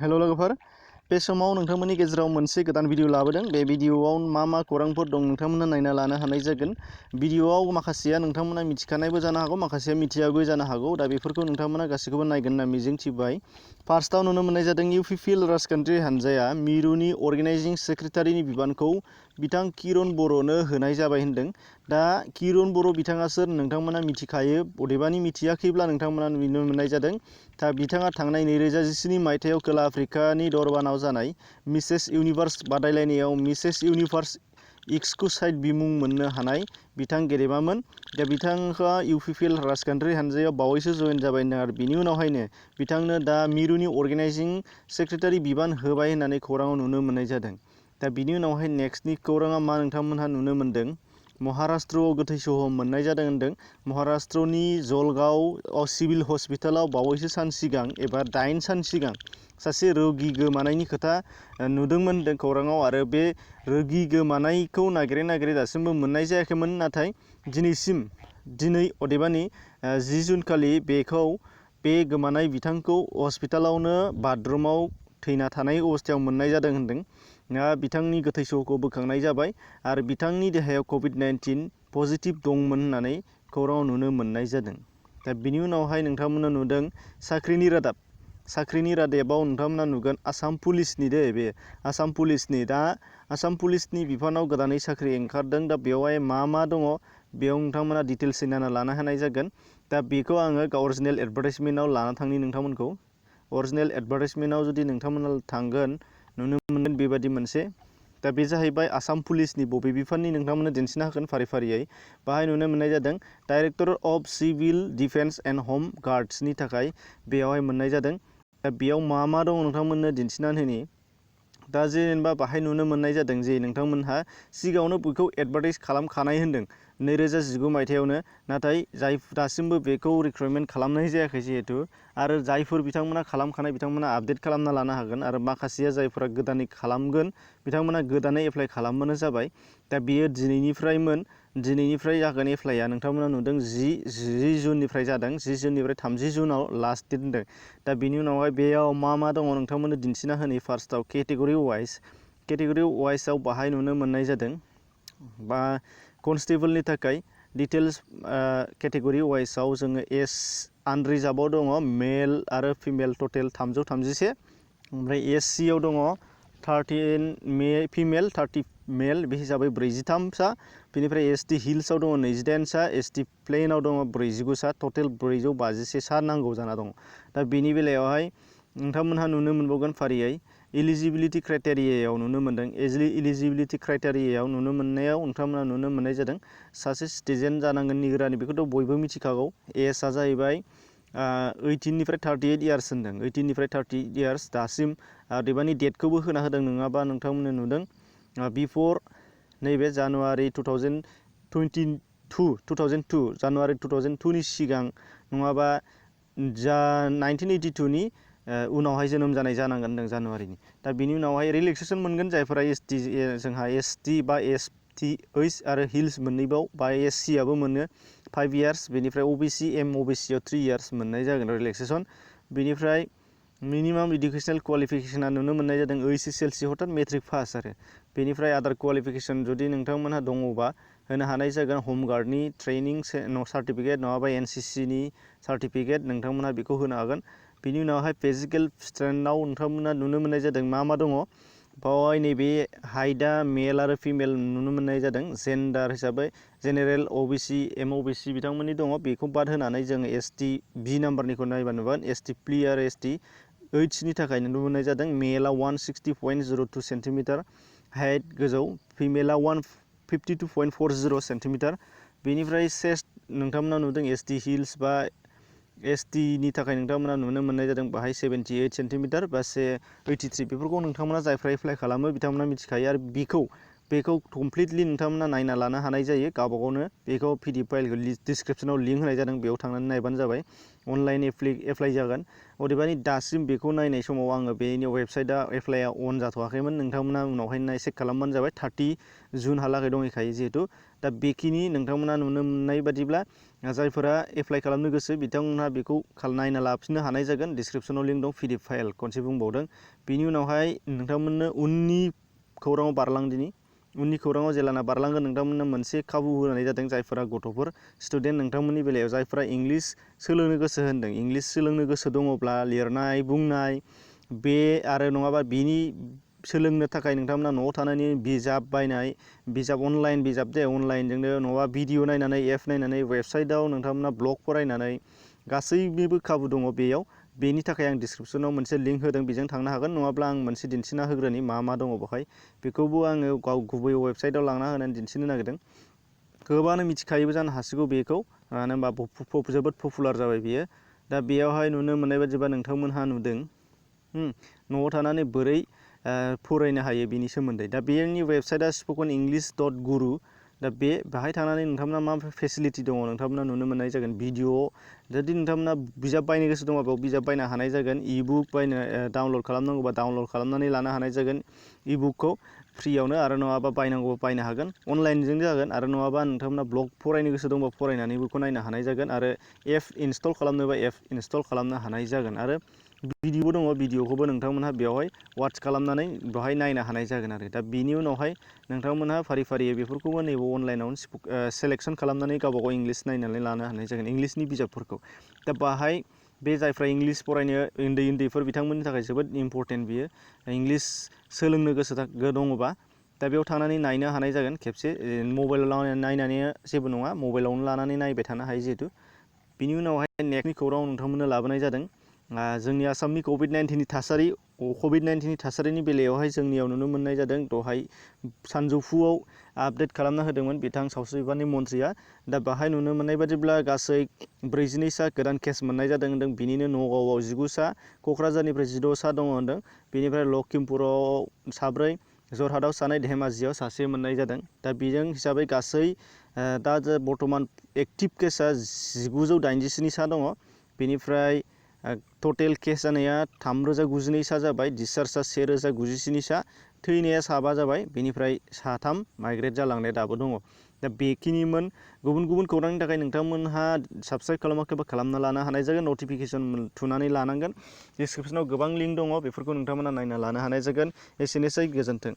हेल' लोगोफोर, बे समाव नोंथांमोननि गेजेराव मोनसे गोदान भिडिअ लाबोदों। बे भिडिअआव मा खौरांफोर दं नोंथांमोना नायना लानो हानाय जागोन। भिडिअआव माखासेया नोंथांमोना मिथिखानायबो जानो हागौ, माखासेया मिथियाबो जानो हागौ। दा बेफोरखौ नोंथांमोना गासैखौबो नायगोन होनना मिजिंथिबाय। फार्स्टआव नुनो मोननाय जादों इउपिपिएल राजखान्थि हान्जाया मिरुनि अर्गेनाइजिं सेक्रेटारिनि बिबानखौ बिथां किरण बर'नो होनाय जाबाय होनदों। दा किरण बर' बिथाङा सोर नोंथांमोना मिथिखायो, अदेबानि मिथियाखैब्ला नोंथांमोना नुनो मोननाय जादों। दा बिथाङा थांनाय 2017 मायथाइयाव खोला आफ्रिकानि डरबानाव जानाय मिसेस इउनिभार्स बादायलायनायाव मिसेस इउनिभार्स एक्सक्लुसाइड बिमुं मोननो हानाय बिथां गेदेमामोन। दा बिथाङा इउपिपिएल राजखान्थि हान्जायाव बावैसो जयेन जाबाय होनदों आरो बिनि उनावहायनो बिथांनो दा मिरुनि अर्गेनाइजिं सेक्रेटारि बिबान होबाय होननानै खौराङाव नुनो मोननाय जादों। दा बिनि उनावहाय नेक्स्टनि खौराङा मा नोंथांमोनहा नुनो मोन्दों। महाराष्ट्रआव गोथै सह मोननाय जादों होनदों। महाराष्ट्रनि जलगांव सिभिल हस्पिटालाव बावैसो सान सिगां एबा 8 सान सिगां सासे रोगि गोमानायनि खोथा नुदोंमोन होनदों खौराङाव, आरो बे रोगि गोमानायखौ नागिरै दासिमबो मोननाय जायाखैमोन। नाथाय दिनै अदेबानि 10 जुन खालि बे गोमानाय बिथांखौ हस्पिटालावनो बाथरुमाव थैना थानाय अबस्थायाव मोननाय जादों होनदों। बिथांनि गोथै सहखौ बोखांनाय जाबाय आरो बिथांनि देहायाव COVID-19 पजिटिभ दंमोन होननानै खौराङाव नुनो मोननाय जादों। दा बिनि उनावहाय नोंथांमोना नुदों साख्रिनि रादाब। साख्रिनि रादाबाव नोंथांमोना नुगोन आसाम पुलिसनि बे आसाम पुलिसनि दा आसाम पुलिसनि बिफानाव गोदानै साख्रि ओंखारदों। दा बेवहाय मा दङ बेयाव नोंथांमोना डिटेल्स नायना लानो हानाय जागोन। दा बेखौ आङो अरिजिनेल एडभार्टाइजमेन्टआव लाना थांनि नोंथांमोनखौ। अरिजिनेल एडभार्टाइजमेन्टआव जुदि नोंथांमोना थांगोन नुनो मोनगोन बेबादि मोनसे। दा बे जाहैबाय आसाम पुलिसनि बबे बिफाननि नोंथांमोना दिन्थिना होगोन फारियै। बाहाय नुनो मोननाय जादों director of civil defence and हम गार्ड्सनि थाखाय बेयावहाय मोननाय जादों। दा बेयाव मा दं नोंथांमोननो दिन्थिनानै होनि। दा जेनेबा बाहाय नुनो मोननाय जादों जे नोंथांमोनहा सिगाङावनो बेखौ एडभार्टाइज खालामखानाय होनदों 2019 मायथाइयावनो, नाथाय दासिमबो बेखौ रिक्रुइटमेन्ट खालामनाय जायाखै जिहेथु। आरो जायफोर बिथांमोना खालामखानाय बिथांमोना आपडेट खालामना लानो हागोन, आरो माखासेया जायफोरा गोदानै खालामगोन बिथांमोना गोदानै एप्लाइ खालामबानो जाबाय। दा बेयो दिनैनिफ्राय जागोन एप्लाइआ। नोंथांमोना नुदों 10 जुननिफ्राय जादों, 10 जुननिफ्राय 30 जुनाव लास्ट डेट होनदों। दा बिनि उनावहाय बेयाव मा दङ नोंथांमोननो दिन्थिना होनि। फार्स्टआव केटेगरि वाइसआव बाहाय नुनो मोननाय जादों बा कनस्टेबलनि थाखाय डिटेल्स केटेगरि वाइसआव जोङो आनरिजार्भआव दङ मेल आरो फिमेल टटेल 331। ओमफ्राय SCआव दङ 13 फिमेल 30 मेल, बे हिसाबै 43 सा। बेनिफ्राय ST हिल्सआव दङ 28 सा, ST प्लेनाव दङ 49 सा, टटेल 451 सा नांगौ जाना दङ। दा बेनि बेलायावहाय नोंथांमोनहा नुनो मोनबावगोन फारियै इलिजिबिलिटि क्राइटेरियायाव नुनो मोनदों। इलिजिबिलिटि क्राइटेरियायाव नुनो मोननायाव नोंथांमोना नुनो मोननाय जादों सासे सिटिजेन जानांगोन निगरानि, बेखौथ' बयबो मिथिखागौ। एजआ जाहैबाय 18निफ्राय 38 इयार्स होनदों। 18निफ्राय 38 इयार्स दासिम अदेबानि डेटखौबो होना होदों, नङाबा नोंथांमोननो नुदों बिफर नैबे जानुवारि 2002 जानुवारि 2002नि सिगां नङाबा 1982नि उनावहाय जोनोम जानाय जानांगोन होनदों जानुवारिनि। दा बिनि उनावहाय रिलेक्सेसन मोनगोन जायफोरा जोंहा ST बा STH आरो हिल्स मोननैबाव बा SCआबो मोनो 5 इयार्स। बेनिफ्राय OBC MOBCआव 3 इयार्स मोननाय जागोन रिलेक्सेसन। बेनिफ्राय मिनिमाम इडुकेसनेल क्वालिफिकेसना नुनो मोननाय जादों HSLC हथात मेट्रिक पास। आरो बेनिफ्राय आदार क्वालिफिकेसन जुदि नोंथांमोनहा दङबा होनो हानाय जागोन हमगार्डनि ट्रेनिं सार्टिफिकेट नङाबा NCCनि सार्टिफिकेट, नोंथांमोनहा बेखौ होनो हागोन। बिनि उनावहाय फिजिकेल स्ट्रेंथआव नोंथांमोना नुनो मोननाय जादों मा दङ बावहाय नैबे हाइटआ मेल आरो फिमेल नुनो मोननाय जादों। जेन्डार हिसाबै जेनेरेल OBC MOBC बिथांमोननि दङ, बेखौ बाद होनानै जोङो ST B नाम्बारनिखौ नायबा नुगोन। ST प्लि आरो ST Hनि थाखाय नुनो मोननाय जादों। मेलआ 160.02 सेन्टिमिटार हाइट गोजौ, फिमेलआ 152.40 सेन्टिमिटार। बेनिफ्राय चेस्ट नोंथांमोना नुदों ST हिल्स बा STनि थाखाय नोंथांमोना नुनो मोननाय जादों बाहाय 78 सेन्टिमिटार बा 83। बेफोरखौ नोंथांमोना जायफ्रा एप्लाइ खालामो बिथांमोना मिथिखायो, आरो बेखौ कमप्लिटलि नोंथांमोना नायना लानो हानाय जायो गावबा गावनो। बेखौ PDF फाइलखौ डिसक्रिपसनाव लिंक होनाय जादों, बेयाव थांनानै नायबानो जाबाय। अनलाइन एप्लाइ जागोन। अदेबानि दासिम बेखौ नायनाय समाव आङो बेनि वेबसाइटआ एप्लाइआ अन जाथ'वाखैमोन। नोंथांमोना उनावहाय चेक खालामबानो जाबाय। 30 जुनहालागै दंहैखायो जिहेतु। दा बेखिनि नोंथांमोना नुनो मोननाय बादिब्ला जायफोरा एप्लाइ खालामनो गोसो बिथांमोनहा बेखौ नायना लाफिननो हानाय जागोन। डिसक्रिपसनाव लिंक दं, PDF फाइल खनसे बुंबावदों। बिनि उनावहाय नोंथांमोननो उननि खौराङाव बारलांदिनि। उननि खौराङाव जेलाना बारलांगोन नोंथांमोननो मोनसे खाबु होनाय जादों जायफोरा गथ'फोर स्टुडेन्ट नोंथांमोननि बेलायाव जायफोरा इंलिश सोलोंनो गोसो होन्दों। इंलिश सोलोंनो गोसो दङब्ला लिरनाय बुंनाय बे आरो नङाबा बिनि सोलोंनो थाखाय नोंथांमोना न'आव थानानै बिजाब बायनाय, बिजाब अनलाइन बिजाब दे अनलाइनजोंनो नङाबा भिडिअ नायनानै एप नायनानै वेबसाइटआव नोंथांमोना ब्लग फरायनानै गासैनिबो खाबु दङ बेयाव। बेनि थाखाय आं डिसक्रिपसनाव मोनसे लिंक होदों, बेजों थांनो हागोन। नङाब्ला आं मोनसे दिन्थिना होग्रोनि मा दङ बेवहाय। बेखौबो आङो गाव गुबै वेबसाइटआव लांना होनानै दिन्थिनो नागिरदों। गोबाङानो मिथिखायोबो जानो हासिगौ बेखौ, मानो होनबा जोबोद पपुलार जाबाय बियो। दा बेयावहाय नुनो मोननाय बादिबा नोंथांमोनहा नुदों न'आव थानानै बोरै फरायनो हायो बिनि सोमोन्दै। दा बेनि वेबसाइटआ spokeninglish.guru। दा बाहाय थांनानै नोंथांमोना मा फेसिलिटि दङ नोंथांमोना नुनो मोननाय जागोन। भिडिअ जुदि नोंथांमोना बिजाब बायनो गोसो दङ बेयाव बिजाब बायनो हानाय जागोन। इबुक बायनो डाउनलड खालामनांगौबा डाउनलड खालामनानै लानो हानाय जागोन इबुकखौ फ्रियावनो, आरो नङाबा बायनांगौबा बायनो हागोन। अनलाइनजों जागोन, आरो नङाबा नोंथांमोना ब्लग फरायनो गोसो दंबा फरायनानै बेखौ नायनो हानाय जागोन। आरो एप इनस्टल खालामनोबा एप इनस्टल खालामनो हानाय जागोन। आरो भिडिअ दङ, भिडिअखौबो नोंथांमोनहा बेवहाय वाट्च खालामनानै बेवहाय नायनो हानाय जागोन आरो। दा बिनि उनावहाय नोंथांमोनहा फारि फारियै बेफोरखौबो नैबे अनलाइनावनो सेलेक्सन खालामनानै गावबा गाव इंलिश नायनानै लानो हानाय जागोन, इंलिशनि बिजाबफोरखौ। दा बाहाय बे जायफ्रा इंलिश फरायनो उन्दैफोर बिथांमोननि थाखाय जोबोद इम्परटेन्ट बियो। इंलिश सोलोंनो गोसो दङबा दा बेयाव थांनानै नायनो हानाय जागोन खेबसे। मबाइलाव नायनानै जेबो नङा, मबाइलावनो लानानै नायबाय थानो हायो जिहेतु। बिनि उनावहाय नेक्स्टनि खौरां नोंथांमोननो लाबोनाय जादों जोंनि आसामनि कभिड-19नि थासारि। कभिड-19नि थासारिनि बेलायावहाय जोंनियाव नुनो मोननाय जादों दहाय सानजौफुआव आपडेट खालामना होदोंमोन बिथां सावस्रि बिफाननि मन्थ्रिया। दा बाहाय नुनो मोननाय बादिब्ला गासै 42 गोदान केस मोननाय जादों होनदों। बिनिनो नगावआव 19, क'क्राझारनिफ्राय 16 दङ होनदों। बेनिफ्राय लखिमपुराव 4, जरहाटआव 2, धेमाजियाव 1 मोननाय जादों। दा बेजों हिसाबै गासै दा बर्थमान एक्टिभ केसा 1987 दङ। बेनिफ्राय टटेल केस जानाया 3092 जाबाय, डिसचार्जआ 1097, थैनाया 7 जाबाय। बेनिफ्राय 3 माइग्रेट जालांनाया दाबो दङ। दा बेखिनिमोन। गुबुन गुबुन खौरांनि थाखाय नोंथांमोनहा साबस्क्राइब खालामाखैबा खालामना लानो हानाय जागोन, नटिफिकेसन थुनानै लानांगोन। डिसक्रिपसनाव गोबां लिंक दङ, बेफोरखौ नोंथांमोना नायना लानो हानाय जागोन। एसेनोसै, गोजोन्थों।